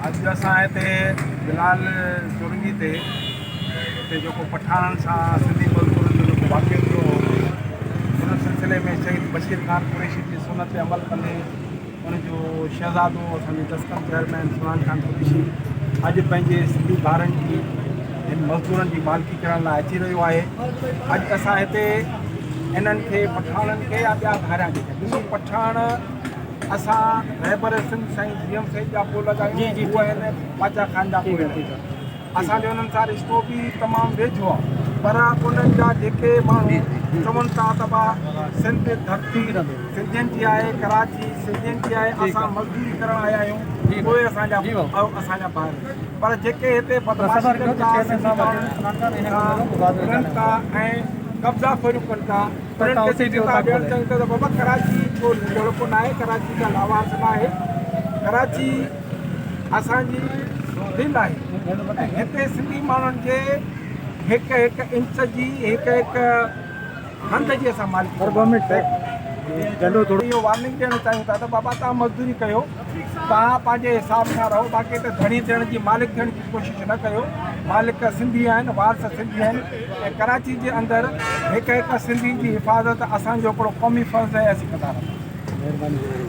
اڄ اسان هتي بلال چورنگي تي هتي جيڪو پٺاڻن سان سنڌي مزدورن جو جيڪو واقعو ٿيو هو ان سلسلي ۾ شهيد بشير خان قريشي جي سنت تي عمل ڪندي ان جو شهزادو اسان جو جسقم چيئرمين سلمان خان قريشي اڄ پنهنجي سنڌي ڀائرن جي هن مزدورن جي مالڪي ڪرڻ لاء اچي رهيو آهي. اڄ اسان هتي انهن کي پٺاڻن کي يا ٻيا ڌاريا جيڪي ڏسو پٺاڻ اسان رهبر سنڌ سائين جي ايم سيد جا پوء لڳايون هو آهن باچا خان جا پوء اسان جو انهن سان رشتو به تمام ويجهو آهي پر انهن جا جيڪي ماڻهو چون ٿا ته با سنڌ ڌرتي سنڌين جي آهي ڪراچي سنڌين جي آهي اسان مزدوري ڪرڻ آيا آهيون پوء اسان جا اسان جا ڀائر پر جيڪي هتي بدمعاشي ڪن ٿا سنڌي ماڻهن سان رلن ٿا ۽ قبضا خوريون ڪن ٿا انهن کي اسين چتاء ڏيڻ چاهيون ٿا ته بابا ڪراچي ڪو ننڍڙڪو ناهي ڪراچي ڪا لاوارث ناهي ڪراچي اسان جي دل آهي ۽ هتي سنڌي ماڻهن جي هڪ هڪ انچ جي هڪ هڪ هنڌ جي اسان مالڪي اهو وارننگ ڏيڻ چاهيون ٿا ته بابا توهان مزدوري ڪيو توهان پنهنجي حساب سان رهو باقي ته ڌڻي ٿيڻ جي مالڪ ٿيڻ جي ڪوشش نه ڪيو مالڪ سنڌي آهن وارث سنڌي آهن ۽ ڪراچي جي اندر هڪ هڪ سنڌي جي حفاظت اسان جو هڪڙو قومي فرض آهي اسين ڪندا رهنداسين.